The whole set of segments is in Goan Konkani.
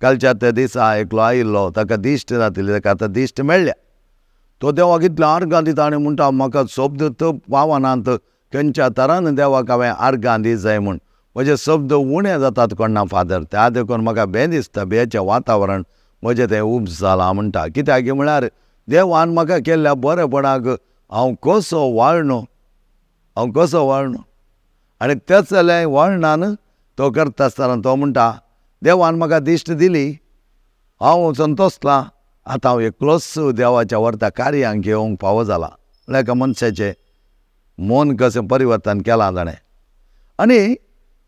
कालच्या त्या दिसा एकलो आयिल्लो, ताका दिश्ट जातली, ताका आतां दिश्ट मेळ्ळ्या. तो देवाक इतलें आर्गां दिता आनी म्हणटा म्हाका शब्द तो पावनात, खंयच्या तरान देवाक हांवें आर्गां दी जाय म्हूण. म्हजे शब्द उणे जातात कोणा फादर, त्या देखून म्हाका बें दिसता, बेचें वातावरण म्हजें तें उब जालां म्हणटा. कित्याक म्हळ्यार देवान म्हाका केल्ल्या बरेपणाक हांव कसो वाळणो, हांव कसो वाळणो. आनी तेचलें वळणान तो करता आसतना तो म्हणटा देवान म्हाका दिश्ट दिली, हांव संतोसलां, आतां हांव एकलोच देवाच्या व्हरता कार्यांक येवंक फावो जाला. म्हळ्यार एका मनशाचें मन कशें परिवर्तन केलां ताणें. आनी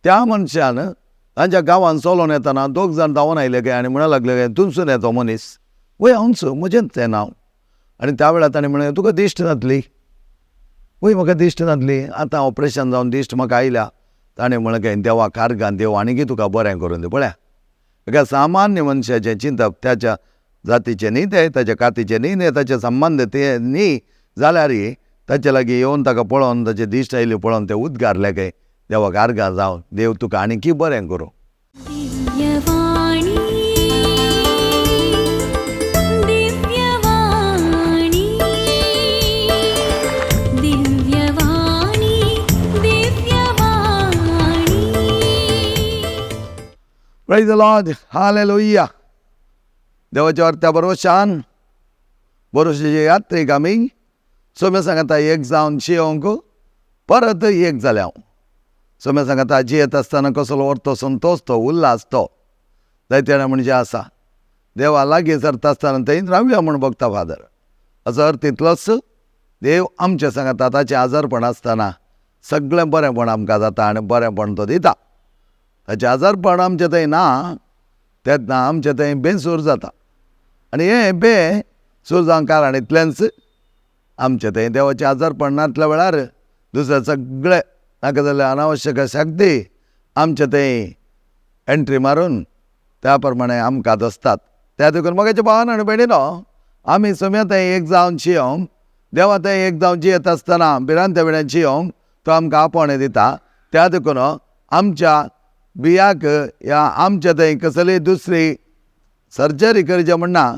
त्या मनशान तांच्या गांवांत चलोन येतना दोग जाण धांवन आयले काय आनी म्हणूंक लागले काय तुमसून येतो मनीस, वय हांवच, म्हजेंच तें नांव. आनी त्या वेळार ताणें म्हणलें तुका दिश्ट जातली, वय म्हाका दिश्ट जातली, आतां ऑपरेशन जावन दिश्ट म्हाका आयल्या. ताणें म्हणलें काय देवा कार्गान देव आनीकय तुका बरें करून दी. पळया एका सामान्य मनशाचें चिंतप, त्याच्या जातीचें न्ही तें, ताच्या कातीचें न्ही तें, ताचे संबंद ते न्ही, जाल्यार ताचे लागीं येवन ताका पळोवन ताचे दिश्ट आयली पळोवन ते उद्गारले काय देवाक आर्गां जावन देव तुका आनीकय बरें करूं. Divyavani Divyavani Divyavani Divyavani. Praise the Lord, hallelujah. देवाच्या अर्था भरोशान भरोशाचे यात्रेक आमी सोम्या सांगता एक जावन जियोंक परत एक जाल्या हांव. सोम्या सांगता जियेत आसतना कसलो अर्थ संतोश तो उल्हास तो जायते जाणां म्हणजे आसा देवा लागीं सरता आसतना थंय रावया म्हूण बगता फादर. असो अर्थ इतलोच देव आमचें सांगता ताचें आजारपण आसतना सगळें बरेंपण आमकां जाता आनी बरेंपण तो दिता. ताचें आजारपण आमचें थंय ना तेन्ना आमचें थंय बेसूर जाता आनी हें बेसूर जावंक कारण इतलेंच आमचें थंय देवाचें आजारपण नासल्या वेळार दुसरें सगळें नाका जाल्यार अनावश्यक शक्ती आमचे थंय एंट्री मारून त्या प्रमाणे आमकां दसतात. त्या देखून म्हगेच्या भावान आनी भयणीनो आमी सोम्या थंय एक जावन जियोंक, देवा थंय एक जावन जियेत आसतना भिरांते विणें जियोंक तो आमकां आपोवणें दिता. त्या देखून आमच्या बियाक ह्या आमच्या थंय कसलीय दुसरी सर्जरी करचें म्हण ना,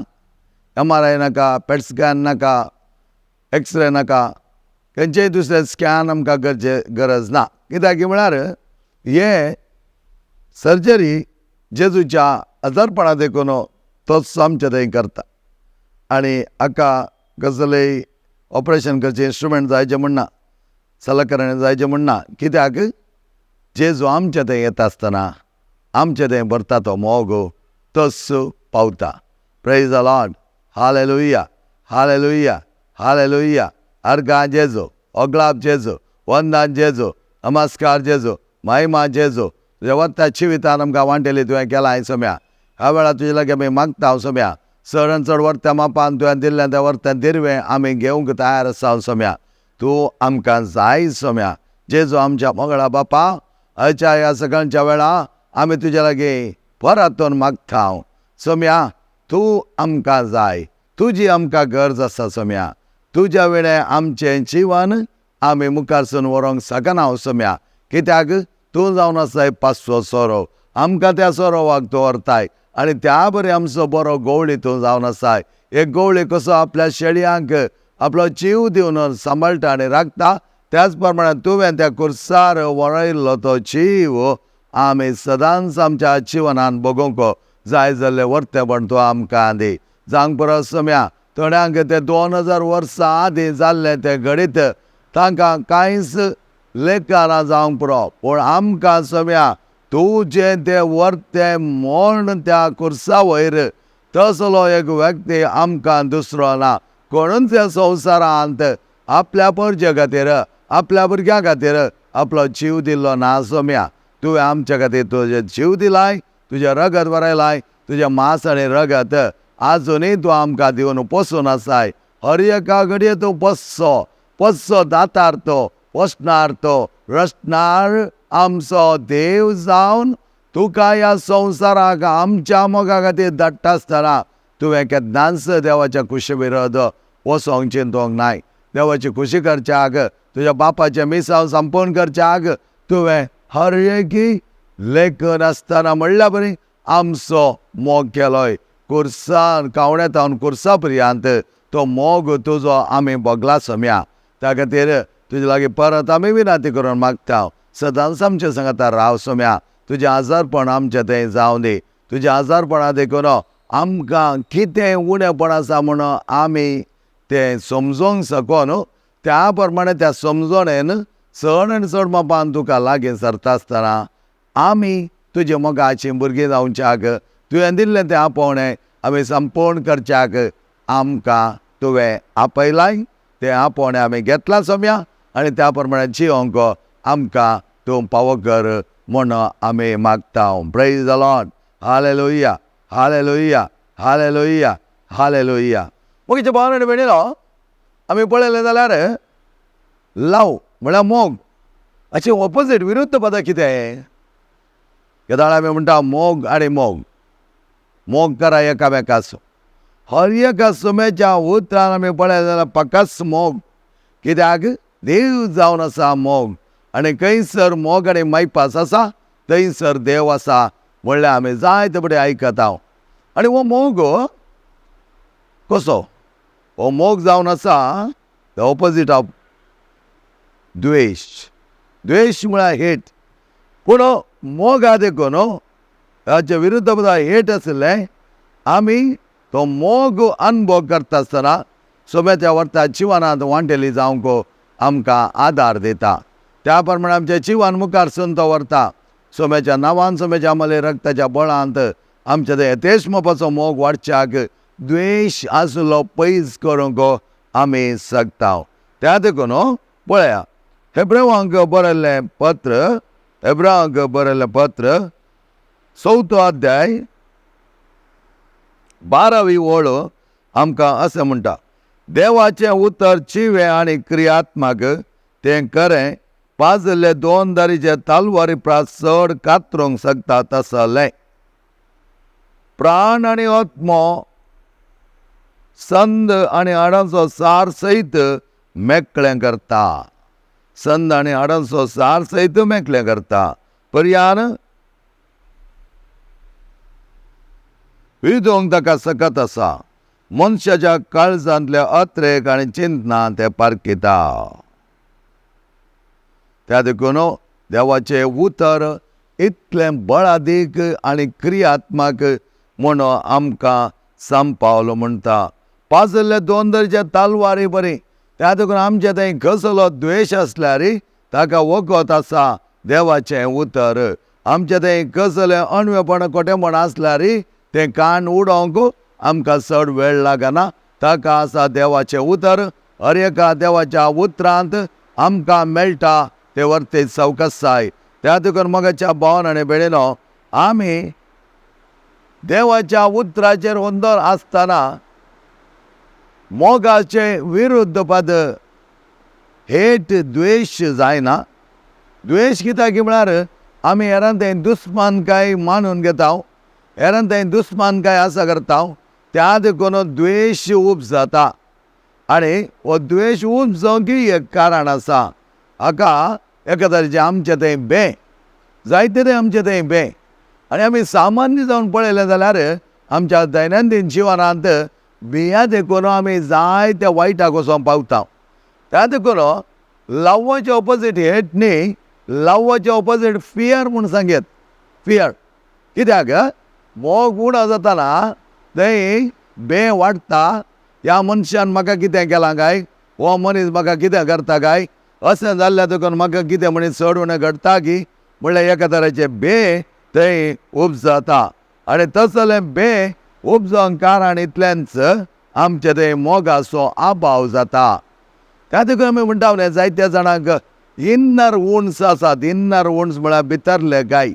एमआरआय नाका, पेट स्कॅन नाका, एक्सरे नाका, खंयचेय दुसरें स्कॅन आमकां करचे गरज ना. कित्याक म्हळ्यार हे सर्जरी जेजूच्या आजारपणा देखून तोच आमचे थंय करता आनी हाका कसलेय ऑपरेशन करचें इन्स्ट्रुमेंट जायचें म्हण ना, सलकरण जायचें म्हण ना. कित्याक जेजू आमचे थंय येता आसतना आमचे थंय भरता तो मोग तोच पावता. Praise the Lord, hallelujah, hallelujah, hallelujah. अर्गां जेजू, ओगलाप जेजू, वंदन जेजू, नमस्कार जेजू, महिमा जेजू. तुज्या वत्ता जिवितान आमकां वांटेली तुवें केलां सोम्या. ह्या वेळार तुजे लागीं आमी मागता हांव सोम्या, चड आनी चड वर्त्या मापान तुवें दिल्लें तें वर्तें दिरवें आमी घेवंक तयार आसा सोम्या. तूं आमकां जाय सोम्या. जेजू आमच्या मोगळा बापा, आयच्या ह्या सकाळच्या वेळा आमी तुज्या लागीं परतून मागता हांव सोम्या, तूं आमकां जाय, तुजी आमकां गरज आसा सोम्या. तुज्या वेळें आमचें जिवन आमी मुखारसून व्हरूंक शकना सोम्या. कित्याक तूं जावन आसाय पाचवो सोरो, आमकां त्या सोरोवाक दवरताय आनी त्या बरी आमचो बरो गवळी तूं जावन आसाय. एक गवळी कसो आपल्या शेळयांक आपलो जीव दिवन सांबाळटा आनी राखता, त्याच प्रमाणे तुवें त्या कुर्सार वरयल्लो तो जीव आमी सदांच आमच्या जिवनान भोगोवंक जाय जाल्लें वर्तेपण तूं आमकां दी. जावंक पुरो सोम्या, थोड्यांक ते 2000 वर्सां आदीं जाल्लें तें घडीत तांकां कांयच लेखना जावंक पुरो, पूण आमकां सोम्या तुजें तें वर्तें म्हण त्या कुर्सा वयर तसलो एक व्यक्ती आमकां दुसरो ना. कोणूच ह्या संवसारांत आपल्या परजे खातीर, आपल्या भुरग्यां खातीर आपलो जीव दिल्लो ना सोम्या. तुवें आमच्या खातीर तुजें जीव दिलाय, तुजें रगत वरयलाय, तुजें मांस आनी रगत आजुनूय तूं आमकां दिवन पोसून आसाय. हर एका घडये तूं पोसचो, पोसचो दातार तो, पोसणार तो, रचणार आमचो देव जावन तुका ह्या संवसाराक आमच्या मोगा खातीर धाडटा आसतना तुवें केन्नाच देवाच्या खुशी विरोध वचोंक चिंतोंक नाय. देवाची खुशी करच्याक, तुज्या बापाचें मिसांव संपूर्ण करच्याक तुवें हर एकी लेखन आसतना म्हणल्या बरी आमचो मोग केलोय. कुर्सान कावण्यातावन कुर्सा पर्यंत तो मोग तुजो आमी भोगला सोम्या. त्या खातीर तुजे लागीं परत आमी विनंती करून मागता, सदांच आमचे सांगता राव सोम्या. तुजें आजारपण आमचें थंय जावं दी. तुज्या आजारपणा देखून आमकां कितें उणेपण आसा म्हणून आमी तें समजोंक शकून त्या प्रमाणे त्या समजणेन चड आनी चड मापान तुका लागीं सरता आसतना आमी तुजे मोगाचीं भुरगीं जावच्याक तुवें दिल्लें तें आपोवणें आमी संपूर्ण करच्याक आमकां तुवें आपयलाय. तें आपोवणें आमी घेतलां सोम्या आनी त्या प्रमाणे जिवंक आमकां तूं पावो कर म्हूण आमी मागता. Praise the Lord. Hallelujah, hallelujah, hallelujah, hallelujah. मोगीच्या भावान आनी भयणीनो, आमी पळयलें जाल्यार लव म्हळ्यार मोग अशें ऑपोजीट विरुद्ध पदां कितें? केदाळ आमी म्हणटा मोग आनी मोग, मोग करा एकामेकाचो. हर एका सुमेच्या उतरान आमी पळयलें जाल्यार पकाच मोग. कित्याक देव जावन आसा मोग आनी खंयसर मोग आनी मायपास आसा थंयसर देव आसा म्हणल्यार आमी जायते फुडें आयकता. आनी हो मोग कसो? हो मोग जावन आसा the opposite of द्वेश. द्वेश म्हळ्यार हेट. पूण मोगा देखून हाचे विरुद्ध हेट आशिल्लें आमी तो मोग अनुभव करता आसतना सोम्याच्या वर्ता जिवनांत वांटेली जावंक आमकां आदार दिता. त्या प्रमाणे आमच्या जिवन मुखार सून तो व्हरता. सोम्याच्या नांवान सोम्याच्या आमले रक्ताच्या बळांत आमच्या ते यथेश मोपाचो मोग वाडच्याक द्वेश आसलो पयस करूंक आमी शकता. त्या देखून पळया हेब्रेवांक बरयल्लें पत्र, हेब्रांक बरयल्लें पत्र 4थो अध्याय 12वी ओळ आमकां अशें म्हणटा, देवाचें उतर जिवें आनी क्रियात्मक तें खरें पाजल्ले दोन दारीचे तालवारी प्रास चड कातरूंक शकता तसलें. प्राण आनी आत्मो संद आनी हाडांचो सार सयत मेकळें करता. संद आनी हाडांचो सार सयत मेकळें करता. पर्यान विदोंक ताका सकत आसा. मनशाच्या काळजांतल्या अत्रेक आनी चिंतना ते पारखिता. त्या देखून देवाचें उतर इतलें बळादीक आनी क्रियात्मक म्हूण आमकां संपावलो म्हणटा. पाजल्ले दोन दरच्या तालवारी बरी. त्या देखून आमचे थंय कसलो द्वेश आसल्यार ताका वखद आसा देवाचें उतर. आमचे थंय कसलें अणवेपण खोटेपण आसल्यार तें कान उडोवंक आमकां चड वेळ लागना. ताका आसा देवाचें उतर. हर एका देवाच्या उतरांत आमकां मेळटा ते वर्ते चवकसाय. त्या देखून मोगाच्या भावान आनी भयणीनो, आमी देवाच्या उतराचेर हुंदर आसतना मोगाचे विरुद्ध पद हेट द्वेश जायना. द्वेश कित्याक म्हळ्यार आमी हेरान थंय दुस्मान काय मानून घेता, हेरान थंय दुस्मान काय आसा करता. त्या देखून द्वेश उब जाता आनी हो द्वेश उब जावंक एक कारण आसा. हाका एका तरेचें आमचें थंय बें जायते थंय आमचें थंय बें. आनी आमी सामान्य जावन पळयलें जाल्यार आमच्या दैनंदीन जिवनांत बियां देखून आमी जायत्या वायटाक वचोन पावता. त्या देखून लव्वाचे ऑपोजीट हेट न्ही, लव्वाचे ऑपोजीट फियर म्हूण सांगेत. फियर कित्याक मोग उणो जाताना थंय बें वाडटा. ह्या मनशान म्हाका कितें केलां काय, हो मनीस म्हाका कितें करता काय, अशें जाल्ल्या देखून म्हाका कितें म्हणी चड उणें घडटा की म्हणल्यार एका तरेचें बें थंय उपजाता. आनी तसलें बें उपजोवंक कारण इतलेंच आमचे थंय मोगाचो अभाव जाता. त्या देखून आमी म्हणटा न्ही जायत्या जाणांक इन्नर वुंड्स आसात. इन्नर वुंड्स म्हळ्यार भितरले गाय.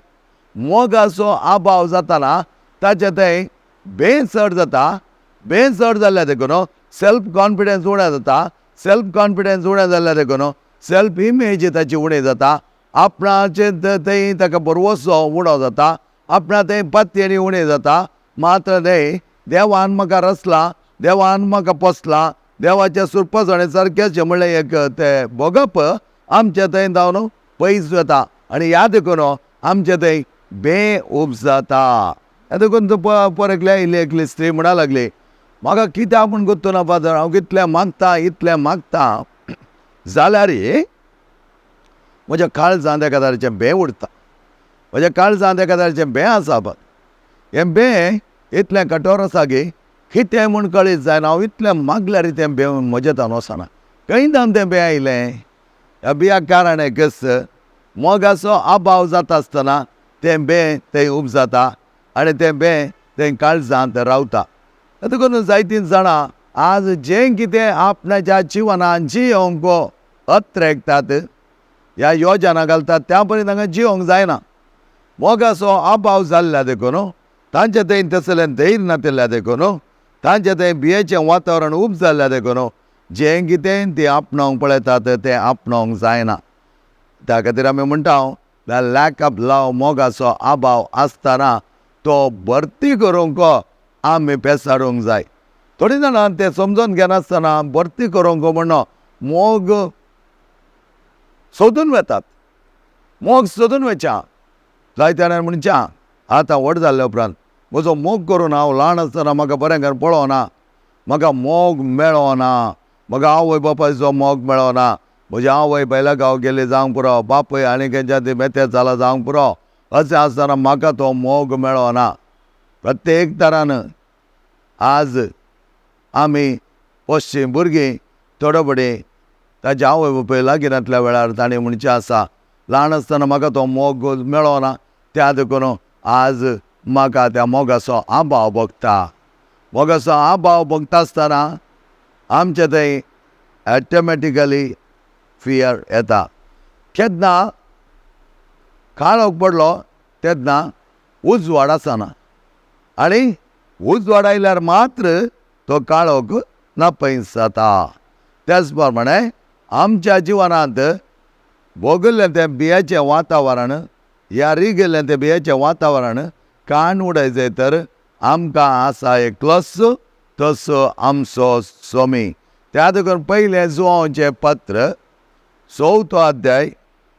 मोगाचो अभाव जाताना ताचे थंय बें चड जाता. बें चड जाल्ल्या देखून सेल्फ कॉन्फिडन्स उणें जाता. सेल्फ कॉन्फिडन्स उणें जाल्ल्या देखून सेल्फ इमेज ताची उणें जाता. आपणाचे थंय ताका भरवसो उणो जाता. आपणा थंय पत्तेणी उणें जाता. मात्र न्हय देवान म्हाका रचला, देवान म्हाका पोसला, देवाच्या सुरपसणे सारकेचें म्हणल्यार एक तें भोगप आमचे थंय जावन पयस वता. आनी ह्या देखून आमचे थंय बें उपजाता. देखून तो पर एकले आयिल्ली एकली स्त्री म्हणा लागली, म्हाका कित्याक म्हूण गोत्तो ना फादर, हांव कितलें मागता इतलें मागता जाल्यार म्हज्या काळजांत एका तरेचें बें उरता, म्हज्या काळजांत एका तरेचें बें आसा. हें बें इतलें कठोर आसा की कितें म्हूण कळीत जायना, हांव इतलें मागल्यार तें बें म्हजें तान वचना. खंय जावन तें बें आयलें? ह्या बियाक कारण एकच, मोगाचो अभाव जाता आसतना तें बें थंय उपजाता आनी तें बें थंय काळजांत रावता. देखून जायतीं जाणां आज जें कितें आपणाच्या जिवनान जियोंक अत्रेकतात ह्या योजना घालतात त्या परी तांकां जियोंक जायना. मोगाचो अभाव जाल्ल्या देखून तांचे थंय तसलें धैर्य नातिल्ल्या देखून तांचे थंय भियेचें वातावरण उब जाल्ल्या देखून जें कितें ती आपणावंक पळयतात तें आपणावंक जायना. त्या खातीर आमी म्हणटा the lack of love, मोगाचो अभाव आसतना तो भरती करूंक आमी पेसाडूंक जाय. थोडीं जाणां तें समजून घेनासतना भरती करूंक म्हण मोग सोदून वेतात, मोग सोदून वयच्या. जायत्या जाणांनी म्हणच्या आतां व्हड जाल्ल्या उपरांत म्हजो मोग करून हांव ल्हान आसतना म्हाका बरें करून पळोवना, म्हाका मोग मेळोना, म्हाका आवय बापायचो मोग मेळोना, म्हजी आवय बैला गांव गेली जावंक पुरो, बापूय आनी खंयच्या ती मेते जाला जावंक पुरो, अशें आसतना म्हाका तो मोग मेळोना. प्रत्येक तरान आज आमी पोसचीं भुरगीं थोडे फुडें ताच्या आवय बापूय लागीं नासल्या वेळार ताणें म्हणचें आसा ल्हान आसतना म्हाका तो मोग मेळोना, त्या देखून आज म्हाका त्या मोगाचो अभाव भोगता. मोगाचो अभाव भोगता आसतना आमचे थंय ऑटोमॅटिकली फियर येता. केन्ना काळोख पडलो तेन्ना उजवाड आसना आनी उजवाड आयल्यार मात्र तो काळोख नापयस जाता. त्याच प्रमाणे आमच्या जिवनांत भोगल्लें तें बियाचें वातावरण ह्या रिगिल्लें तें बियाचें वातावरण काण उडयचें तर आमकां आसा एकलोच तसो आमचो स्वामी. त्या देखून पयलें जुवांचें पत्र 4थो अध्याय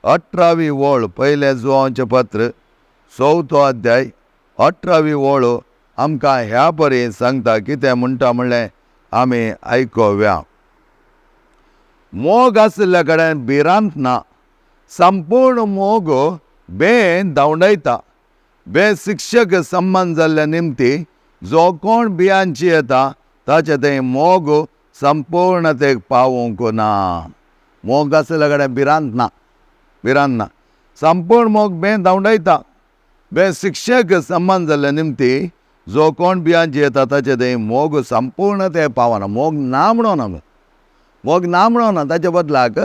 18वी ओळ, पयलें जुवांचें पत्र 4थो अध्याय 18वी ओळ आमकां ह्या परी सांगता. कितें म्हणटा म्हणलें आमी आयकुया. मोग आशिल्ल्या कडेन भिरांत ना, संपूर्ण मोग बें धांवडायता. बे शिक्षक सम्मान जाल्ल्या निमती जो कोण बियांची येता ताचे थंय मोग संपूर्णतेक पावोवंक ना. मोग आशिल्ल्या कडेन भिरांत ना, भिरांत ना, संपूर्ण मोग बें धांवडायता. बे शिक्षक सम्मान जाल्ल्या निमती जो कोण बियांची येता ताचे थंय मोग संपूर्ण ते पावना. मोग ना म्हणोना, मोग ना म्हणोना, ताचे बदलाक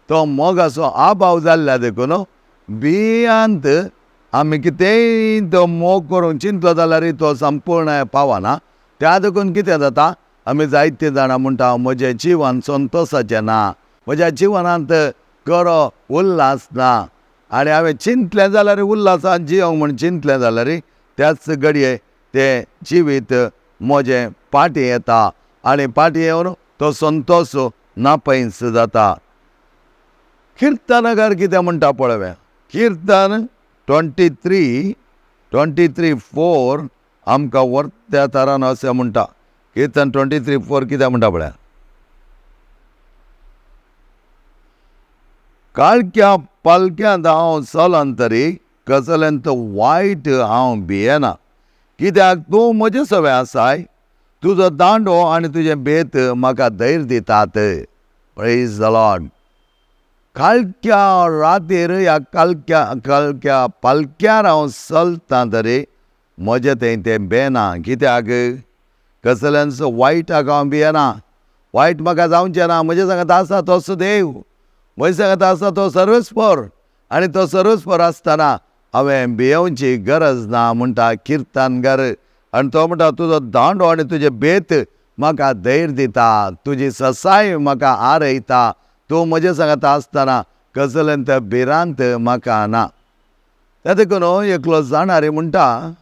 तो मोगाचो अभाव जाल्ल्या देखून बियांत आमी कितेंय तो मोग करूंक चिंतलो जाल्यार तो संपूर्ण पावना. त्या देखून कितें जाता, आमी जायते जाणां म्हणटा म्हजें जिवन संतोशाचें ना, म्हज्या जिवनांत खरो उल्हास ना. आनी हांवें चिंतलें जाल्यार उल्हासान जियोंक म्हूण चिंतलें जाल्यार त्याच घडये तें जिवीत म्हजें फाटीं येता आनी फाटीं येवन तो संतोश नापयस जाता. किर्तनकार कितें म्हणटा पळोवया. किर्तन 23:4 आमकां वर्त्या तरान अशें म्हणटा. किर्तन 23:4 कितें म्हणटा पळया. काळख्या पालक्यांत हांव चलन तरी कसलेंत वायट हांव भियेना, कित्याक तूं म्हजे सवे आसाय, तुजो दांडो आनी तुजें बेत म्हाका धैर्य दितात. Praise the Lord. काळख्या रातीर ह्या काळख्या काळख्या पालक्यार हांव चलतां तरी म्हजें थंय तें बेना, कित्याक कसल्यांच वायटाक हांव भियेना, वायट म्हाका जावचें ना. म्हजें सांगता आसा तोच देव, म्हजें सांगता आसा तो सर्वेस्पर आनी तो सर्वेस्पर आसतना हांवें भियेवची गरज ना म्हणटा किर्तनकार. आनी तो म्हणटा तुजो दांडो आनी तुजें बेत म्हाका धैर्य दिता, तुजी ससाय म्हाका आरयता, तूं म्हजें सांगता आसतना कसलें तें भिरांत म्हाका ना. त्या देखून एकलो जाणारी म्हणटा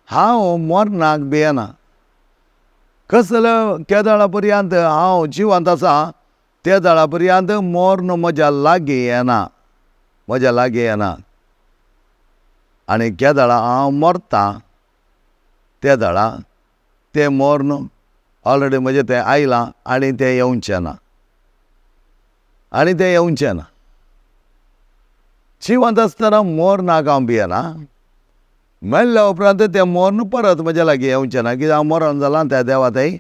हांव मरणाक भियेना, कसल्या केदळा पर्यंत हांव जिवंत आसा त्या दळा पर्यंत मर्ण म्हज्या लागीं येना, म्हज्या लागीं येना. आनी केदळा हांव मरता ते जाणा तें मोर्न ऑलरेडी म्हजें तें आयलां आनी तें येवचें ना, आनी तें येवचें ना. जिवंत आसतना मोरनाक हांव भियेना, मेल्ल्या उपरांत तें मोर्न परत म्हज्या लागीं येवचें ना, कित्याक हांव मरण जालां त्या देवा थंय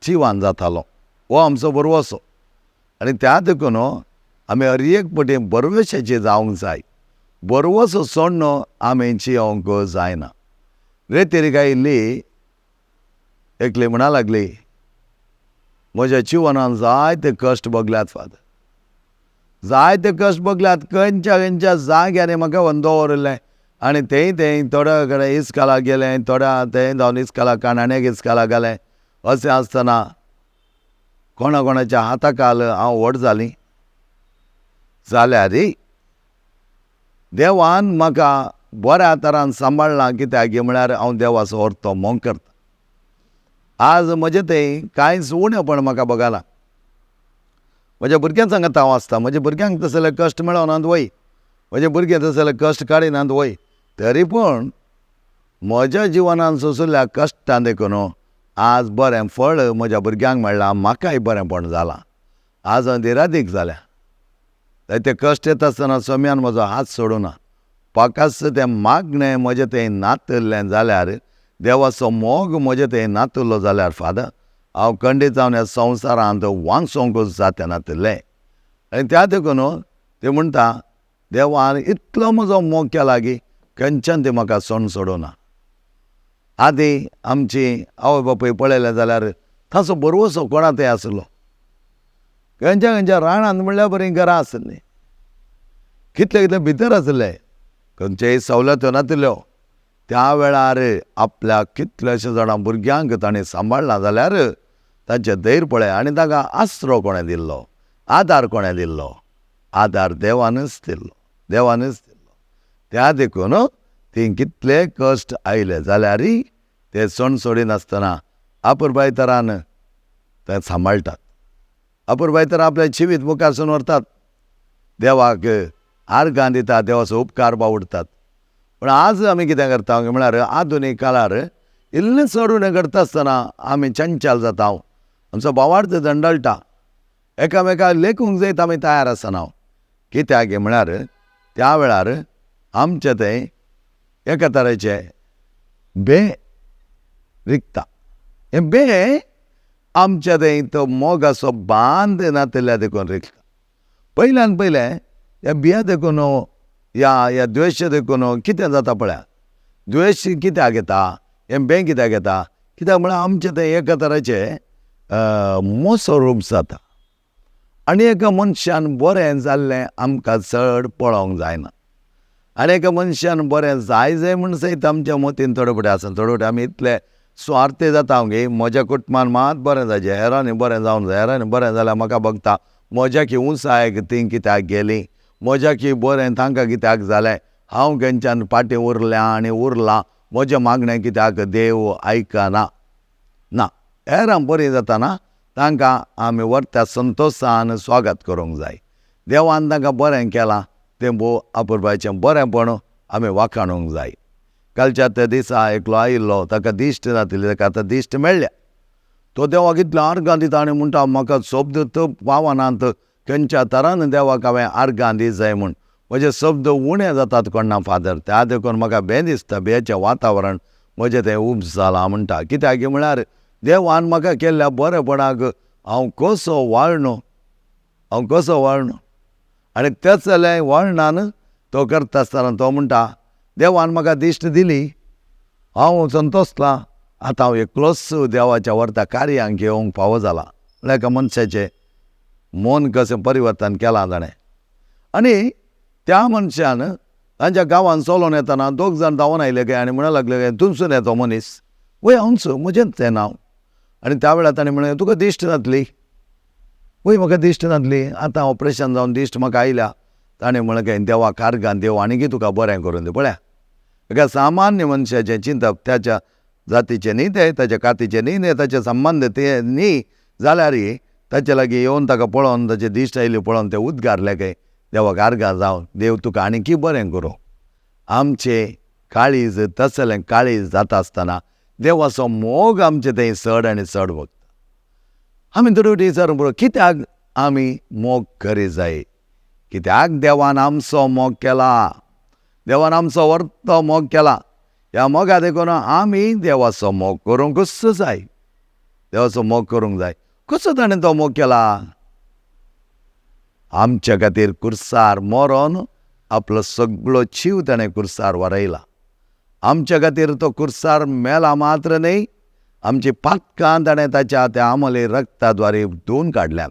जिवान जातालो. हो आमचो भरवंसो. आनी त्या देखून आमी हर एक पटी भरवंशाचे जावंक जाय. भरवंसो सोडून आमी जियोंक जायना. रेतीर गायिल्ली एकली म्हणा लागली, म्हज्या जिवनान जायते कश्ट भोगल्यात फादर, जायते कश्ट भोगल्यात, खंयच्या खंयच्या जाग्यांनी म्हाका दवरिल्लें आनी थंय थंय थोड्या कडेन इस्कालाक गेलें, थोड्या थंय जावन इस्कालाक काणाण्याक इस्कालाक घालें. अशें आसतना कोणा कोणाच्या हाताखाल हांव व्हड जालीं. जाल्यार देवान म्हाका बऱ्या तरान सांबाळ्ळां, कित्याक म्हळ्यार हांव देवाचो अर्थ मोग करता. आज म्हजें थंय कांयच उणेपण म्हाका बगना. म्हज्या भुरग्यांक सांगता हांव आसता, म्हज्या भुरग्यांक तसले कश्ट मेळनात वय, म्हजे भुरगे तसले कश्ट काडिनात वय, तरी पूण म्हज्या जिवनान सोंशिल्ल्या कश्टान देखून आज बरें फळ म्हज्या भुरग्यांक मेळ्ळां, म्हाकाय बरेंपण जालां. आज हांव दिरादीक जाल्या. जायते कश्ट येता आसतना सोम्यान म्हजो हात सोडूना. पाकास तें मागणें म्हजें तें नातल्लें जाल्यार, देवाचो मोग म्हजें तें नातल्लो जाल्यार फादर हांव खंडीत जावन ह्या संवसारांत वांचोंक जातें नातिल्लें. आनी त्या देखून ते म्हणटा, देवान इतलो म्हजो मोग केला की खंयच्यान ते म्हाका सोण सोडूना. आदीं आमची आवय बापूय पळयलें जाल्यार ताचो भरवंसो कोणा थंय आसलो. खंयच्या खंयच्या रानांत म्हणल्यार बरीं घरां आसलीं, कितले कितले भितर आसले, खंयचेय सवलत्यो नातिल्ल्यो. त्या वेळार आपल्याक कितल्याश्या जाणां भुरग्यांक ताणें सांबाळ्ळां जाल्यार तांचें धैर्य पळय. आनी तांकां आसरो कोणें दिल्लो, आदार कोणें दिल्लो, आदार देवानच दिल्लो, देवानच दिल्लो. त्या देखून ती कितले कश्ट आयले जाल्यारय ते सण सोडिनासतना अपुरबाय तरान ते सांबाळटात, अपुरबाय तरान आपलें जिवीत मुखारसून व्हरतात, देवाक आर्गां दितात, देवाचो उपकार बावडटात. पूण आज आमी कितें करता म्हळ्यार आधुनीक काळार इल्लें चड उणें करता आसतना आमी चंचल जाता, आमचो भावार्थ दंडळटा, एकामेकाक लेखूंक जायत आमी तयार आसना. कित्याक म्हळ्यार त्या वेळार आमचें थंय एका तरेचें बे रिगता. हें बे आमच्या थंय तो मोगाचो बांद नातिल्ल्या देखून रिगता. पयल्यान पयलें ह्या बिया देखून ह्या ह्या द्वेश देखून कितें जाता पळया, द्वेश कित्याक येता, हें बें कित्याक येता, कित्याक म्हळ्यार आमचें थंय एका तरेचें मोसो रूप जाता आनी एका मनशान बरें जाल्लें आमकां चड पळोवंक जायना. आनी एका मनशान बरें जाय जाय म्हूण सयत आमच्या मतीन थोडे फुडें आसा. थोडे फुडें आमी इतले स्वार्थी जाता गे, म्हज्या कुटुंबान मात बरें जायचें, हेरांनी बरें जावंक जाय, हेरांनी बरें जाल्यार म्हाका बगता, म्हज्या की उंचायक तीं कित्याक गेलीं, म्हज्या की बरें तांकां कित्याक जालें, हांव खंयच्यान फाटीं उरल्या आनी उरलां, म्हजें मागणें कित्याक देव आयकना ना. हेरां बरीं जाताना तांकां आमी व्हरत्या संतोशान स्वागत करूंक जाय. देवान तांकां बरें केलां तें भोव अपुरबायेचें बरेंपण आमी वाखाणूंक जाय. कालच्या त्या दिसा एकलो आयिल्लो, ताका दिश्ट नातिल्ली, ताका आतां दिश्ट मेळ्ळ्या. तो देवाक इतलो आर्गां दिता आनी म्हणटा, म्हाका शब्द तो पावनात, खंयच्या तरान देवाक हांवें आर्गां दी जाय म्हूण, म्हजे शब्द उणे जातात कोण्णा फादर, त्या देखून म्हाका बें दिसता, बेचें वातावरण म्हजें तें उब जालां म्हणटा. कित्याक म्हळ्यार देवान म्हाका केल्ल्या बरेपणाक हांव कसो वाळणो, हांव कसो वाळणो. आनी तेच जाल्यार वळणान तो करता आसतना तो म्हणटा, देवान म्हाका दिश्ट दिली, हांव संतोसलां, आतां हांव एकलोच देवाच्या व्हरता कार्यांक येवंक फावो जाला. म्हळ्यार एका मनशाचें मन कशें परिवर्तन केलां ताणें. आनी त्या मनशान तांच्या गांवांत चलोन येतना दोग जाण धांवून आयले काय आनी म्हणूंक लागले काय, तुमसून येतो मनीस, वय हांवच, म्हजेंच तें नांव. आनी त्या वेळार ताणें म्हणलें, तुका दिश्ट जातली, वय म्हाका दिश्ट जातली, आतां ऑपरेशन जावन दिश्ट म्हाका आयल्या. ताणें म्हणलें काय, देवाक आर्गां देव आनीकय तुका बरें करून दी. पळया एका सामान्य मनशाचें चिंतप, त्याच्या जातीचें न्ही तें, ताच्या कातीचें न्ही तें, ताचे संबंद ते न्ही, जाल्यार ताचे लागीं येवन ताका पळोवन ताचे दिश्ट आयली पळोवन ते उद्गारले काय, देवाक आर्गां जावन देव तुका आनीकय बरें करूं. आमचें काळीज तसलें काळीज जाता आसतना देवाचो मोग आमचे थंय चड आनी चड वगता. आमी थोडी विचारूंक बरो कित्याक आमी मोग करी जाय? कित्याक देवान आमचो मोग केला, देवान आमचो वर्तो मोग केला. ह्या मोगा देखून आमी देवाचो मोग करूंकूच जाय, देवाचो मोग करूंक जाय. कसो ताणें तो मोग केला? आमच्या खातीर कुर्सार मरोन आपलो सगळो जीव ताणें कुर्सार वारयला. आमच्या खातीर तो कुर्सार मेला मात्र न्हय, आमची पातकां ताणें ताच्या त्या आमले रक्ताद्वारे धुवन काडल्यात.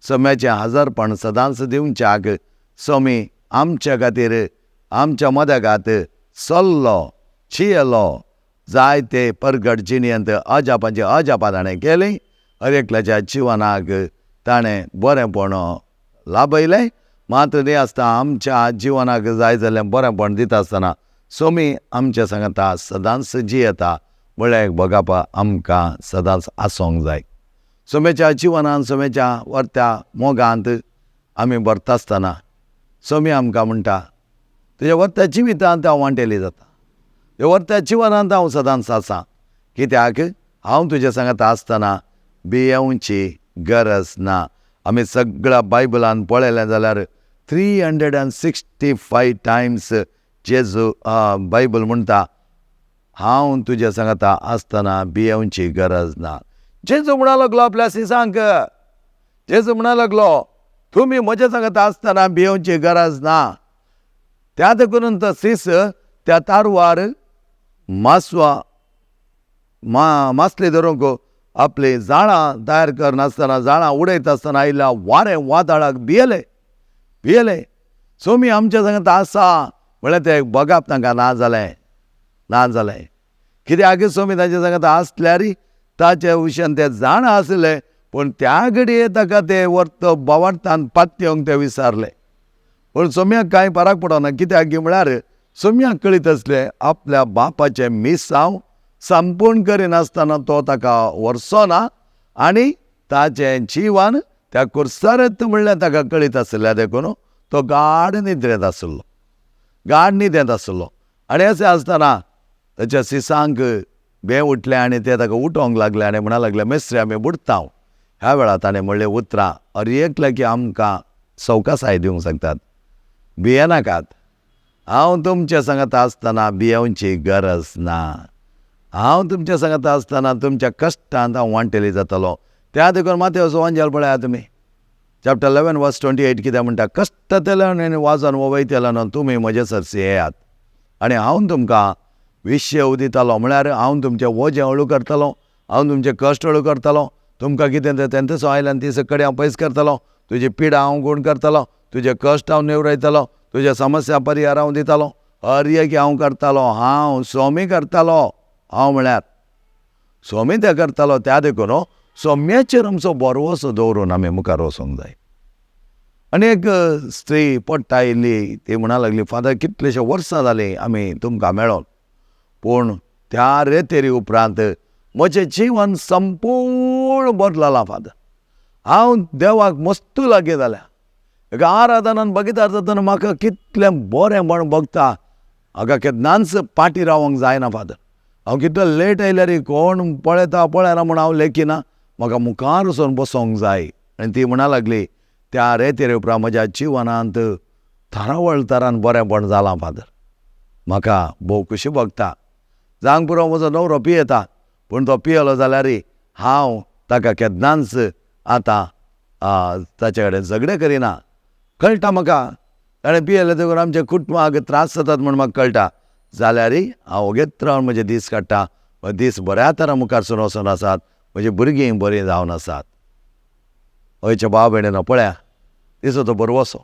सम्याचें हजारपण सदांच दिवच्याक स्वामी आमच्या खातीर आमच्या मदगात चल्लो, चियेलो. जायते परगट जिणेंत अजापांची अजापां ताणें केलीं. हर एकल्याच्या जिवनाक ताणें बरेंपण लाभयलें. मात्र न्हय आसता आमच्या जिवनाक जाय जाल्लें बरेंपण दिता आसतना स्वामी आमच्या सांगाता सदांच जियेता म्हळ्यार एक भोगापा आमकां सदांच आसूंक जाय. सोम्याच्या जिवनांत, सोम्याच्या वर्त्या मोगांत आमी भरता आसतना स्वामी आमकां म्हणटा, तुज्या वर्त्या जिवितांत हांव वांटेली जाता, ह्या वर्त्या जिवनांत हांव सदांच आसा. कित्याक हांव तुज्या सांगाता आसतना भियेवची गरज ना. आमी सगळ्या बायबलान पळयलें जाल्यार 365 टायम्स जेजू बायबल म्हणटा, हांव तुज्या सांगाता आसतना भियेवची गरज ना. जेजू म्हणा लागलो आपल्या सिसांक, जेजू म्हणा लागलो तुमी म्हज्या सांगाता आसतना भियेवची गरज ना. त्या देखून तो सीस त्या तारवार मासवा मासली धरूंक आपली जाळां तयार करनासतना, जाळां उडयता आसतना आयिल्ल्या वारें वादळाक भियेले, भियेले. स्वामी आमच्या सांगाता आसा म्हळ्यार ते बगाप तांकां ना जालें, ना जालें. कित्याक स्वामी तांच्या सांगाता आसल्यार ताचे विशयान ते जाणा आसले, पूण त्या घडये ताका ते वर्त बावार्थान पातयेवंक ते विसारले. पूण सोम्याक कांय फरक पडना, कित्याक म्हळ्यार सोम्याक कळीत आसलें आपल्या बापाचें मिसांव संपूर्ण करिनासतना तो ताका व्हरचो ना आनी ताचें जिवन त्या कुर्सारत म्हणल्यार ताका कळीत आशिल्लें. देखून तो गाढ निद्रेंत आशिल्लो, गाढ निद्रेंत आशिल्लो. आनी अशें आसतना ताच्या सिसांक बें उठलें आनी ते ताका उठोवंक लागले आनी म्हणा लागले, मेस्त्री आमी बुडटा. ह्या वेळार ताणें म्हणलें उतरां हर एकल्याक आमकां सवकासाय दिवंक शकतात, भियेनाकात, हांव तुमच्या सांगाता आसतना भियेवची गरज ना. हांव तुमच्या सांगाता आसतना तुमच्या कश्टांत हांव वांटेली जातलो. त्या देखून मातेवचो वांजेल पळयात तुमी, चॅप्टर 11 वर्स 28 कितें म्हणटा, कश्टतल्यान आनी वाजन वयतल्यान तुमी म्हजे सरशी येयात आनी हांव तुमकां विशेव दितालो. म्हळ्यार हांव तुमचें वजें हळू करतलो, हांव तुमचें कश्ट हळू करतलो, तुमकां कितें तें तेंचो आयल्यान ती कडेन हांव पयस करतलो, तुजी पिडा हांव गूण करतलो, तुजे कश्ट हांव निवरायतलो, तुज्या समस्या परिहार हांव दितालो, हर एक हांव करतालो, हांव स्वामी करतालो. हांव म्हळ्यार स्वामी तें करतालो. त्या देखून सोम्याचेर आमचो बरवसो दवरून आमी मुखार वचूंक जाय. आनी एक स्त्री पडटा आयिल्ली, ती म्हणा लागली, फादर कितलेशे वर्सां जालीं आमी तुमकां मेळोन, पूण त्या रेतेरी उपरांत म्हजें जिवन संपूर्ण बदललां फादर. हांव देवाक मस्तू लागीं जाल्या. एका आराधनान बगीतार जातना म्हाका कितलें बरें म्हण भोगता. हाका केन्नाच पाटी रावंक जायना फादर. हांव कितलो लेट आयल्यार कोण पळयता पळयना म्हूण हांव लेखिना, म्हाका मुखार वचून बसोंक जाय. आनी ती म्हणा लागली, त्या रेतेरे उपरांत म्हज्या जिवनांत थारावळ तरान बरेंपण जालां फादर, म्हाका भोव खुशी भोगता. जावंक पुरो म्हजो न्हवरो पियेता, पूण तो पियेलो जाल्यार हांव ताका केन्नाच आतां ताचे कडेन झगडें करिना. कळटा म्हाका ताणें पियेलें देखून आमच्या कुटुंबाक त्रास जातात म्हूण म्हाका कळटा, जाल्यार हांव ओगेत रावन म्हजे दीस काडटा. दीस बऱ्या तरा मुखार सरून वचून आसात, म्हजी भुरगीं बरीं जावन आसात. हयच्या भाव भयणीनो पळया दिसो तो बरवसो.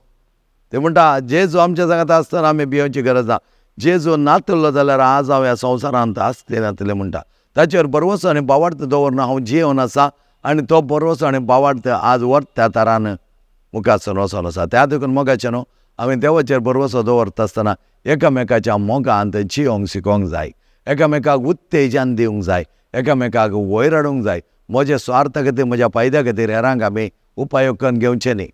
ते म्हणटा, जेजू आमच्या सांगाता आसतना आमी भियोवची गरज ना, जेजू नातलो जाल्यार आज हांव ह्या संवसारांत आसलें नातलें म्हणटा. ताचेर बरवसो आनी बावार्थ दवरून हांव जियेवन आसा आनी तो बरवसो आनी बावार्थ आज वर्त्या तरान मुखार सरून वचोन आसा. त्या देखून मोगाचें न्हू आमी देवाचेर बरवसो दवरता आसतना एकामेकाच्या मोगांत जियोंक शिकोंक जाय, एकामेकाक उत्तेजन दिवंक जाय, एकामेकाक वयर हाडूंक जाय. म्हज्या स्वार्था खातीर, म्हज्या फायद्या खातीर हेरांक आमी उपायोग करून घेवचें न्ही.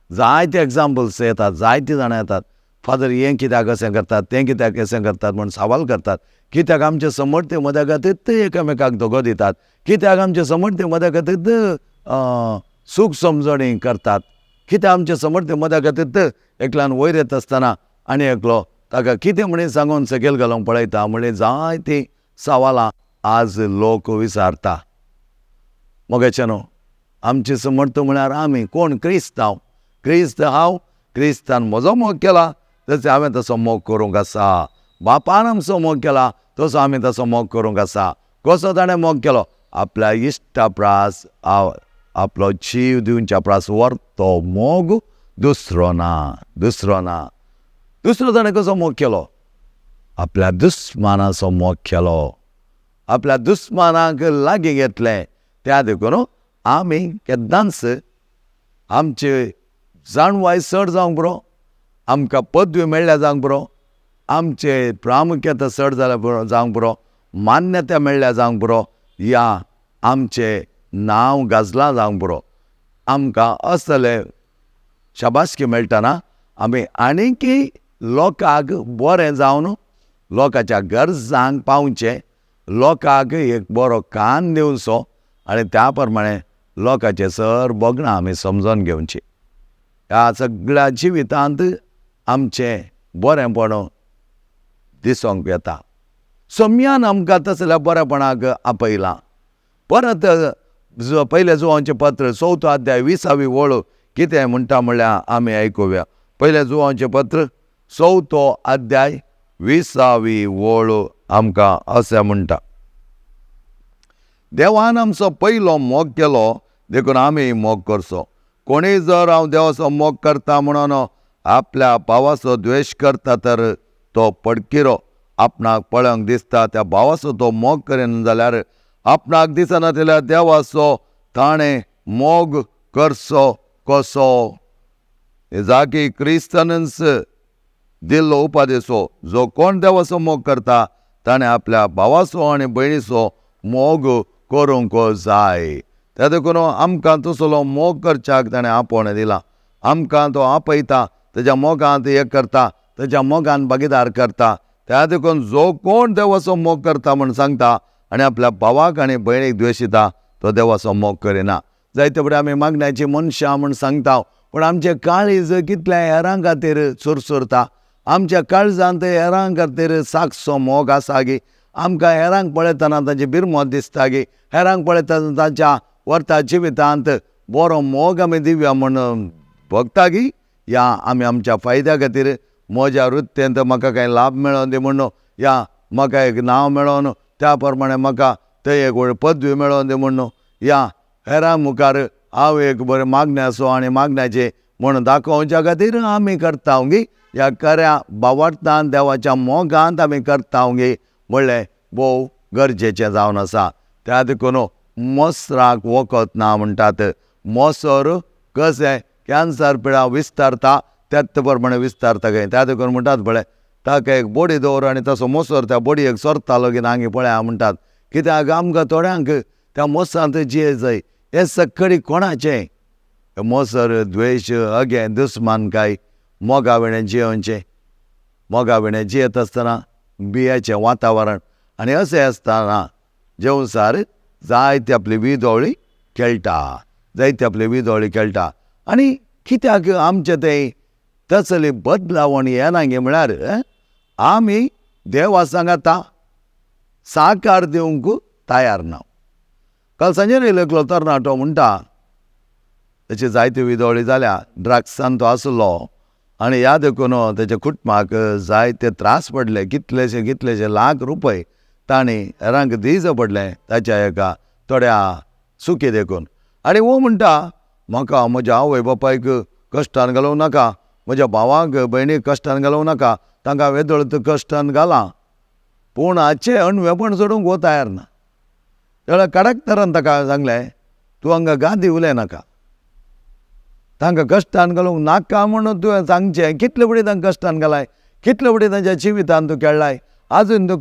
जायते एग्जाम्पल्स येतात, जायतीं जाणां येतात. फादर हें कित्याक अशें करतात, तें कित्याक अशें करतात म्हूण सवाल करतात. कित्याक आमचे समर्थ मदगतीत एकामेकाक धोको दितात, कित्याक आमचे समर्थ मदगतीत सूख समजणी करतात, कित्याक आमचे समर्थ मदगतीत एकल्यान वयर येता आसतना आनी एकलो ताका कितें म्हणून सांगून सकयल घालूंक पळयता म्हणलें जायतीं सवालां आज लोक विचारता. मोगाचे न्हू, आमचे समर्थ म्हळ्यार आमी कोण? क्रिस्त हांव, क्रिस्त हांव, क्रिस्तान म्हजो मोग केला तशें हांवें तसो मोग करूंक आसा. बापान आमचो मोग केला तसो आमी तसो मोग करूंक आसा. कसो ताणें मोग केलो? आपल्या इश्टा प्रास आपलो जीव दिवच्या प्रास व्हरतो मोग दुसरो ना, दुसरो ना. दुसरो ताणें कसो मोग केलो? आपल्या दुस्मानाचो मोग केलो, आपल्या दुस्मानाक लागीं घेतलें. त्या देखून आमी केन्नाच आमचे जाणवाय चड जावंक पुरो, आमकां पदवी मेळ्ळ्या जावंक पुरो, आमचे प्रामुख्यता चड जाल्या पुरो जावंक पुरो, मान्यता मेळ्ळ्या जावंक पुरो, या आमचें नांव गाजलां जावंक पुरो, आमकां असले शाबासकी मेळटना आमी आनीकय लोकांक बरें जावन लोकांच्या गरजांक पावचें, लोकांक एक बरो कान दिवचो आनी त्या प्रमाणे लोकांचें सर भोगणां आमी समजून घेवचीं. ह्या सगळ्या जिवितांत आमचें बरेंपण दिसूंक येता. सोम्यान आमकां तसल्या बरेपणाक आपयलां. परत पयलें जुवांचें पत्र 4थो अध्याय 20वी वळ कितें म्हणटा म्हणल्यार आमी आयकुया. पयलें जुवांचें पत्र 4थो अध्याय 20वी वळ आमकां अशें म्हणटा, देवान आमचो पयलो मोग केलो देखून आमी मोग करचो. कोणीय जर हांव देवाचो मोग करता म्हणून आपल्या भावाचो द्वेश करता तर तो पडकिरो. आपणाक पळोवंक दिसता त्या भावाचो तो मोग करिना जाल्यार आपणाक दिसना जाल्यार देवाचो ताणें मोग करचो कसो? जाकी क्रिस्तानच दिल्लो उपादेसो, जो कोण देवाचो मोग करता ताणें आपल्या भावाचो आनी भयणीचो मोग करूंक जाय. त्या देखून आमकां तसलो मोग करच्याक ताणें आपोवणें दिलां. आमकां तो आपयता, तेज्या मोगांत एक करता, तेज्या मोगान भागीदार करता. त्या देखून जो कोण देवाचो मोग करता म्हूण सांगता आनी आपल्या भावाक आनी भयणीक द्वेशिता तो देवाचो मोग करिना. जायते फुडें आमी मागण्याची मनशां म्हूण सांगता, पूण आमचें काळीज कितल्या हेरां खातीर चुरचुरता. आमच्या काळजांत हेरां खातीर साकसो मोग आसा गी? आमकां हेरांक पळयतना तांची बिरमत दिसता गी? हेरांक पळयतना तांच्या व्हरता जिवितांत बरो मोग आमी दिवया म्हूण भोगता गी? या आमी आमच्या फायद्या खातीर म्हज्या वृत्तेंत म्हाका कांय लाभ मेळोन दी म्हूण, या म्हाका एक नांव मेळोन त्या प्रमाणे म्हाका थंय एक व्हड पदवी मेळोन दी म्हूण, या हेरां मुखार हांव एक बरें मागण्याचो आनी मागण्याचें म्हूण दाखोवच्या खातीर आमी करता गी? ह्या खऱ्या भावार्थान देवाच्या मोगांत आमी करता गी म्हणलें भोव गरजेचें जावन आसा. त्या देखून मोसराक वखद ना म्हणटात. मोसर कशें कॅन्सर पिळा विस्तारता त्याच प्रमाणे विस्तारता खंय. त्या देखून म्हणटात पळय ताका एक बडी दवर आनी तसो मोसर त्या बडयेक सोरतालो की नांगी पळया म्हणटात. कित्याक आमकां थोड्यांक त्या मोसरांत जिये जाय. हें सक्कडी कोणाचें? मोसर द्वेश अगें दुस्मानकाय मोगा विणें जियोवचें. मोगा विणें जियेत आसतना बियाचें वातावरण आनी अशें आसतना जेवसार जायते आपली विदोळी खेळटा, जायते आपली विदोळी खेळटा. आनी कित्याक आमचें तें तसली बदलावण येना गे म्हळ्यार आमी देवा सांगाता साकार दिवंक तयार ना. काल सांजेर येयलो एकलो तरणाटो म्हणटा तेची जायती विदोळी जाल्या, ड्रग्सान तो आसलो आनी ह्या देखून तेच्या कुटुंबाक जायते त्रास पडले. कितलेशे कितलेशे लाख रुपये तांणी हेरांक दिवचें पडलें ताच्या एका थोड्या चुकी देखून. आनी हो म्हणटा म्हाका म्हज्या आवय बापायक कश्टान घालूंक नाका, म्हज्या भावाक भयणीक कश्टान घालूंक नाका, तांकां वेदोळ कश्टान घालां, पूण हाचें अणवेपण सोडूंक हो तयार ना. जाल्यार कडक ताका सांगलें तूं हांगा गादी उलय नाका, तांकां कश्टान घालूंक नाका म्हणून तुवें सांगचें. कितले फुडें तांकां कश्टान घालाय, कितले फुडें तांच्या जिवितान तूं खेळ्ळाय, आजून तूं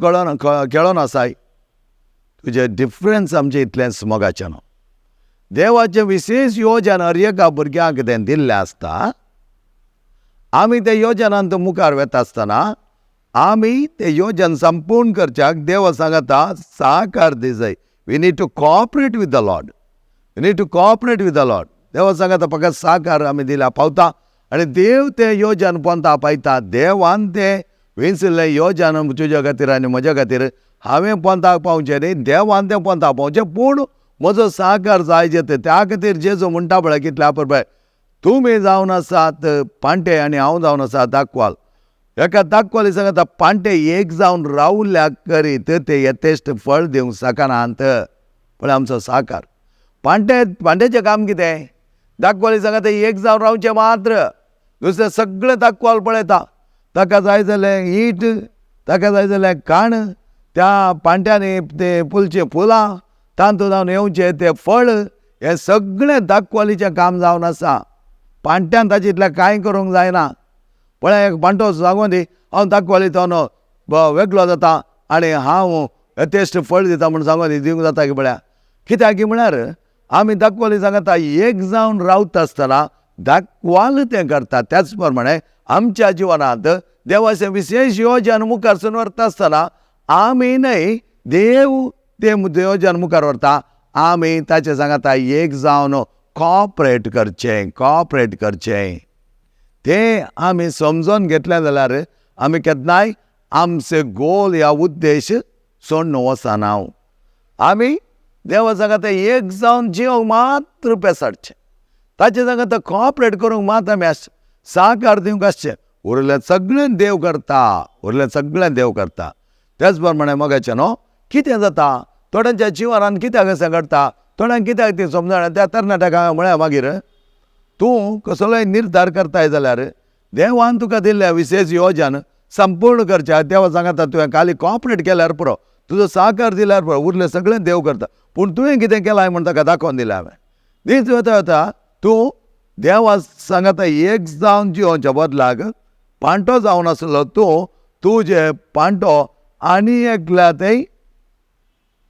खेळोन आसाय. तुजें डिफरन्स आमचें इतलेंच मोगाचें न्हू. देवाचें विशेश योजन हर एका भुरग्यांक तें दिल्लें आसता. आमी ते योजनांत मुखार वेता आसतना आमी ते योजन संपूर्ण करच्याक देवा सांगता साकार दिजाय. We need to cooperate with the Lord. We need to cooperate with the Lord. देवा सांगता फकत साकार आमी दिल्या पावता आनी देव तें योजन पोंता पायता. देवान तें विंचिल्लें योजन तुज्या खातीर आनी म्हज्या खातीर हांवें पोंताक पावचें न्ही, देवान तें पोंताक पावचें, पूण म्हजो साकार जाय जें त्या खातीर जेजू म्हणटा पळय कितल्या पळय, तुमी जावन आसात पांटे आनी हांव जावन आसा दाखवाल. एका दाखवाली सांगता पांटे एक जावन रावल्याक करीत ते यथेश्ट फळ दिवंक शकनात. पळय आमचो साकार पांटे, पांट्याचें काम कितें? दाखवाली सांगता एक जावन रावचें मात्र, दुसरें सगळें दाखवाल पळयता. ताका जाय जाल्यार ईट, ताका जाय जाल्यार काण, त्या पांट्यांनी ते फुलचीं फुलां, तातूंत जावन येवचें तें फळ, हें सगळें दाखवालीचें काम जावन आसा. पांट्यान ताचें इतलें कांय करूंक जायना. पळय एक पांटो सांगून दी हांव दाखवाली तो वेगळो जाता आनी हांव यथेश्ट फळ दिता म्हूण सांगून दी, दिवंक जाता की पळया. कित्याक की म्हळ्यार आमी दाखवाली सांगता एक जावन रावता आसतना दाखवाल तें करता. त्याच प्रमाणे आमच्या जिवनांत देवाचें विशेश योजन मुखार सून व्हरता आसतना आमी न्हय, देव तें योजन मुखार व्हरता. आमी ताचें सांगता एक जावन कॉपरेट करचें, कॉपरेट करचें. तें आमी समजून घेतलें जाल्यार आमी केन्नाय आमचे गोल ह्या उद्देश सोडून वचना. आमी देवा सांगता एक जावन जिवंक मात्र पेसाडचें, ताचे सांगता कॉपरेट करूंक मात आमी आसचें, साकार दिवंक आसचें. उरलें सगळें देव करता, उरलें सगळें देव करता. त्याच प्रमाणे मोगाचें न्हू कितें जाता थोड्यांच्या जिवनान कित्याक अशें घडटा, थोड्यांक कित्याक ती समजणा. त्या तरणाट्याक हांवें म्हळें मागीर तूं कसलोय निर्धार करताय जाल्यार देवान तुका दिल्ल्या विशेश योजन संपूर्ण करचें. देवा सांगता तुवें खाली कॉपरेट केल्यार पुरो, तुजो साकार दिल्यार पुरो, उरलें सगळें देव करता. पूण तुवें कितें केलां म्हूण ताका दाखोवन दिलें हांवें. दीस वता वता तूं देवा सांगता एक जावन जिवोवच्या बदलाक पांटो जावन आसलो तूं, तुजें पांटो आनी एकल्या थंय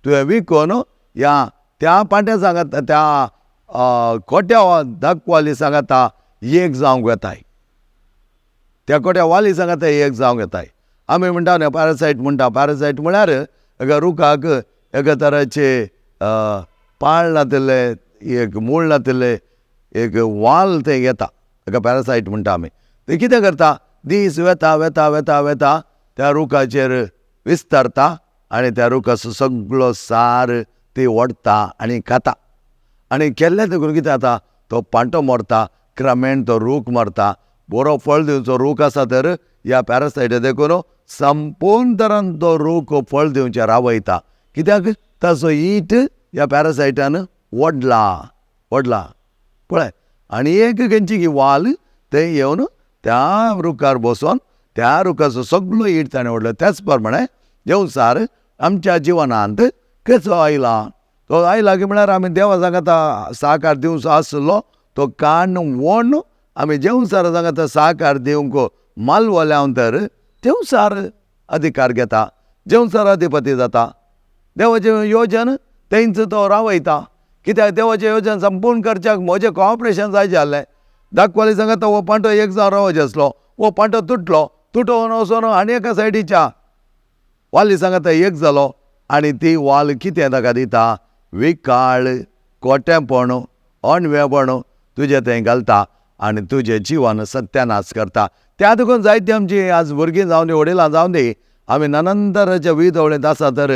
तुवें विकून ह्या त्या पांट्या सांगता त्या खोट्या दाखवाली सांगता एक जावंक वेताय, त्या खोट्या वाली सांगता एक जावंक येताय. आमी म्हणटा न्हय पॅरासायट म्हणटा. पॅरासायट म्हळ्यार एका रुखाक एका तराचे पाळ नातिल्लें, एक मूळ नातिल्लें एक वाल थंय येता, ताका पॅरासायट म्हणटा आमी. ते कितें करता, दीस वेता वेता वेता वेता त्या रुखाचेर विस्तारता आनी त्या रुखाचो सगळो सार ती ओडटा आनी खाता. आनी केल्लें देखून कितें जाता, तो पांटो मरता, क्रमेण तो रूख मरता. बरो फळ दिवचो रूख आसा तर ह्या पॅरासायटा देखून संपूर्ण तरान तो रूख फळ दिवचें रावयता. कित्याक ताचो ईट ह्या पॅरासायटान ओडला, ओडला पळय. आनी एक खंयची वाल थंय येवन त्या रुखार बसोन त्या रुखाचो सगळो ईट ताणें ओडलो. त्याच प्रमाणे देवचार आमच्या जिवनांत कसो आयला, तो आयला की म्हळ्यार आमी देवा सांगता साकार दिवचो आसलो तो कान वोण आमी जेवसार सांगता साकार दिवंक मालवल्या तर देवसार अधिकार घेता, जेवसार अधिपती जाता. देवाचें योजन तेंच तो रावयता. कित्याक देवाचें योजन संपूर्ण करच्याक म्हजें कॉपरेशन जाय जालें. दाखवाली सांगता हो पांटो एक जावन रावचो आसलो, हो पांटो तुटलो, तुटोवन वचोन आनी एका सायडीच्या वाली सांगता एक जालो आनी ती वाल कितें ताका दिता, विकाळ खोटेंपण अणवेपण तुजें थंय घालता आनी तुजें जिवन सत्यानाश करता. त्या देखून जायती आमची आज भुरगीं जावन दी, वडिलां जावन दी, आमी ननंतराच्या विधवळेंत आसा तर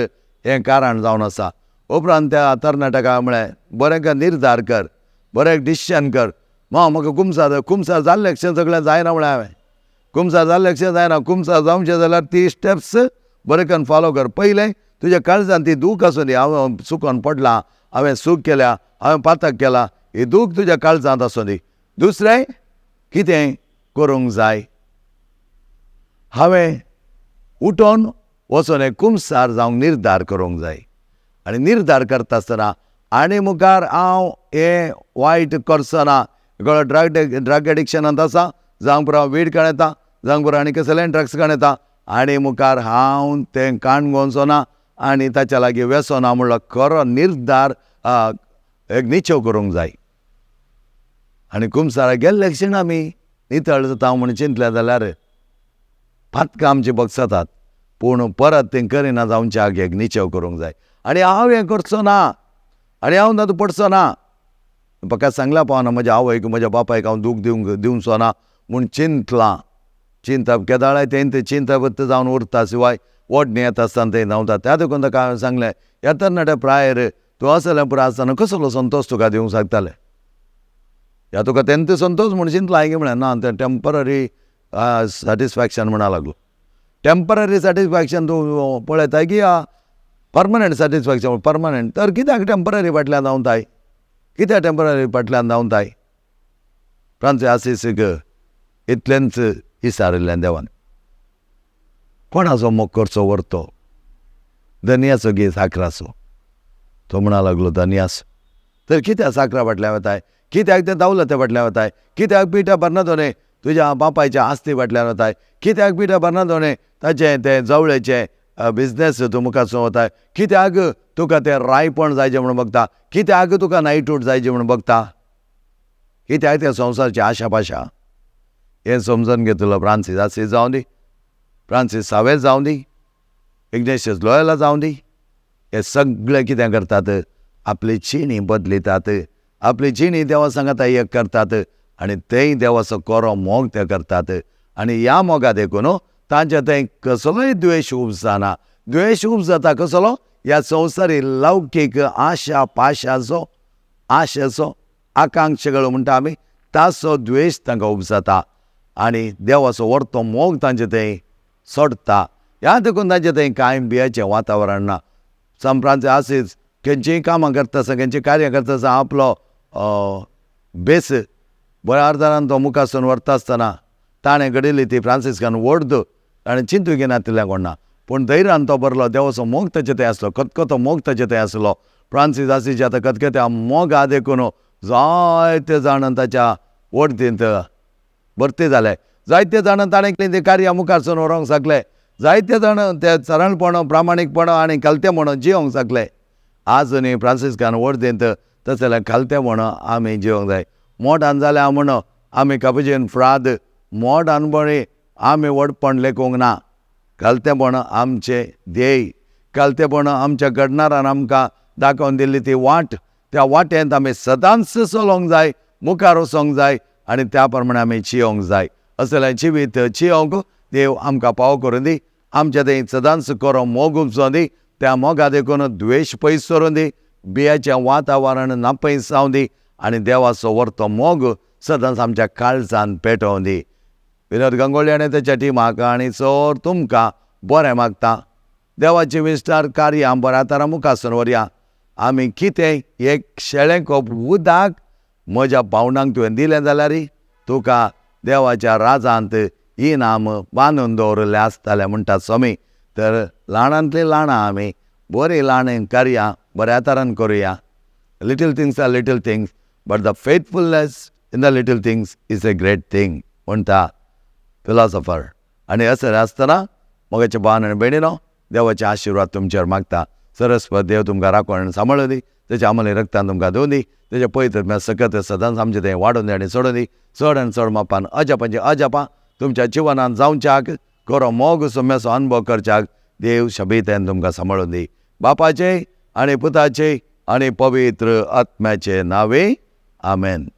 हें कारण जावन आसा. उपरांत त्या तरणाट्याक म्हळें बरें का निर्धार कर, बरें एक डिसिशन कर. मा म्हाका कुमसार कुमसार जाल्लें क्षण सगळें जायना म्हळें हांवें. कुमसार जाल्लें क्षण जायना, कुमसार जावचें जाल्यार ती स्टेप्स बरें करून फॉलो कर. पयलें तुज्या काळजान ती दूख आसूं दी, हांव चुकोन पडलां, हांवें चूक केल्या, हांवें पातक केला, ही दूख तुज्या काळजांत आसूं दी. दुसरें कितें करूंक जाय, हांवें उठोन वचोन एक कुमसार जावंक निर्धार करूंक जाय. आनी निर्धार करता आसतना आनी मुखार हांव हें वायट करचो ना. ड्रग एडिक्शनांत आसा, जावंक पुरो हांव वीड काडटा, जावंक पुरो आनी कसलें ड्रग्स काडटा, आनी मुखार हांव तें काण घेवचो ना आनी ताच्या लागीं वेसो ना म्हणलो खरो निर्धार एक निश्चव करूंक जाय. आनी कुमसारा गेल्ले क्षण आमी नितळ जाता म्हूण चिंतलें जाल्यार पातकां आमची बगसतात, पूण परत तें करिना जावच्याक एक निचेव करूंक जाय. आनी हांव हें करचो ना आनी हांव तातूंत पडचो ना. म्हाका सांगल्या पावना म्हज्या आवयक म्हज्या बापायक हांव दूख दिवचो ना म्हूण चिंतलां. चिंतप केदाळाय तें तें चिंतप जावन उरता शिवाय ओडणी येता आसतना तें धांवता. त्या देखून ताका हांवें सांगलें, ह्या तरणाट्या प्रायेर तूं असलें पुराय आसतना कसलो संतोश तुका दिवंक शकतालें? ह्या तुका तेंच संतोश म्हूण चिंतलां हांवें म्हळें ना, तें टेंपररी सॅटिस्फॅक्शन म्हणा लागलो. टेंपररी सॅटिस्फॅक्शन तूं पळयताय की परमनंट सॅटिस्फॅक्शन? परमनंट तर कित्याक टेंपररी फाटल्यान धांवताय? कित्याक टेंपररी फाटल्यान धांवताय? फ्रांसीस आसीसीक इतलेंच विचारिल्लें देवान, कोणाचो मोग करचो व्हरतो, धनयाचो गे साकराचो? तो म्हणा लागलो धनयाचो. तर कित्याक साकरा फाटल्यान वताय? कित्याक तें दौलते फाटल्यान वताय? कित्याक पिठा भरना तुज्या बापायच्या आस्ती फाटल्यान वताय? कित्याक पिठा भरना ताचें तें जवळेचें बिजनेस तूं मुखार वताय? कित्याक तुका तें रायपण जायचें म्हणून बगता? कित्याक तुका नायटूट जायचें म्हणून बगता? कित्याक त्या संवसारची आशा पाशा? हें समजून घेतलो फ्रांसीस आसीस जावं दी, फ्रांसीस सावेर जावं दी, इग्नेशियस लोयला जावं दी, हे सगळे कितें करतात? आपली जिणी बदलितात, आपली जिणी देवा सांगाता एक करतात आनी तेय देवाचो कोरो मोग ते करतात. आनी ह्या मोगा देखून तांचे थंय कसलोय द्वेश उपजना. द्वेश उपजाता कसलो? ह्या संवसारी लौकीक आशा पाशाचो, आशेचो, आकांक्षे म्हणटा आमी, ताचो द्वेश तांकां उपजाता आनी देवाचो व्हरतो मोग तांचे थंय सोडटा. ह्या देखून तांचे थंय कांय भियेचें वातावरण ना. संप्रांत आसीस खंयचीय कामां करता आसतना, खंयचीं कार्यां करता आसतना आपलो बेस बऱ्या अर्दान तो मुखासून व्हरता आसतना ताणें घडिल्ली ती फ्रांसिस्कान व्हड ताणें चिंतूंक घेनातिल्लें कोण ना, पूण धैर्यान तो भरलो. देवाचो मोग ताचे थंय आसलो, खतखतो मोग ताचे थंय आसलो. फ्रांसीस आसीस आतां खतखत्या मोगा देखून जायते जाण ताच्या वडतींत भरती जाले. जायते जाण ताणें केल्लीं तीं कार्यां मुखारसून व्हरूंक शकले. जायते जाण ते सरळपण, प्रामाणीकपण आनी खालतेपण जियोंक शकले. आजुनूय फ्रांसिस्कान वर्दींत तसलें खालतेपण आमी जियोंक जाय. मोटान जाल्या म्हूण आमी कपुचीन फ्राद मोटान बरी आमी व्हडपण लेखूंक ना. खालतेपण आमचें ध्येय, खालतेपण आमच्या घडणारान आमकां दाखोवन दिल्ली ती वाट, त्या वाटेंत आमी सदांच चलोवंक जाय, मुखार वचोंक जाय आनी त्या प्रमाणे आमी जियोंक जाय. असलें जिवीत जियोंक देव आमकां पाव करून दी. आमच्या थंय सदांच करो मोग उपजोवं दी, त्या मोगा देखून द्वेश पयस करून दी, बियाचें वातावरण नापयस जावं दी आनी देवाचो व्हरतो मोग सदांच आमच्या काळजान पेटोवं दी. विनोद गंगोळी आनी ताच्या टिमाक आनी चड तुमकां बरें मागता. देवाची विस्तार कार्यां बऱ्या तरा मुखासून व्हरया. आमी कितें एक शेळें कोप उदक म्हज्या पावणांक तुवें दिलें जाल्यार तुका देवाच्या राजांत इनाम बांदून दवरिल्लें आसतलें म्हणटा स्वामी. तर ल्हानांतलीं ल्हानां आमी बरीं ल्हान कार्यां बऱ्या तरान करुया. Little things are little things, but the faithfulness in the little things is a great thing म्हणटा फिलॉसॉफर. आनी अशें आसतना मोगाचे भावान आनी भयणीनो, देवाचे आशिर्वाद तुमचेर मागता. सरस्वत देव तुमकां राखून आनी सांबाळूं दी, तेच्या आमले रक्तान तुमकां दिवं दी, तेच्या पवित्र सकत सदांच आमचें थंय वाडोवन दी आनी सोडून दी. चड आनी चड मापान अजापांची अजापां तुमच्या जिवनांत जावच्याक, खरो मोग सोम्याचो अनुभव करच्याक देव शबीतेन तुमकां सांबाळून दी. बापाचे आनी पुताचे आनी पवित्र आत्म्याचे नांवे, आमेन.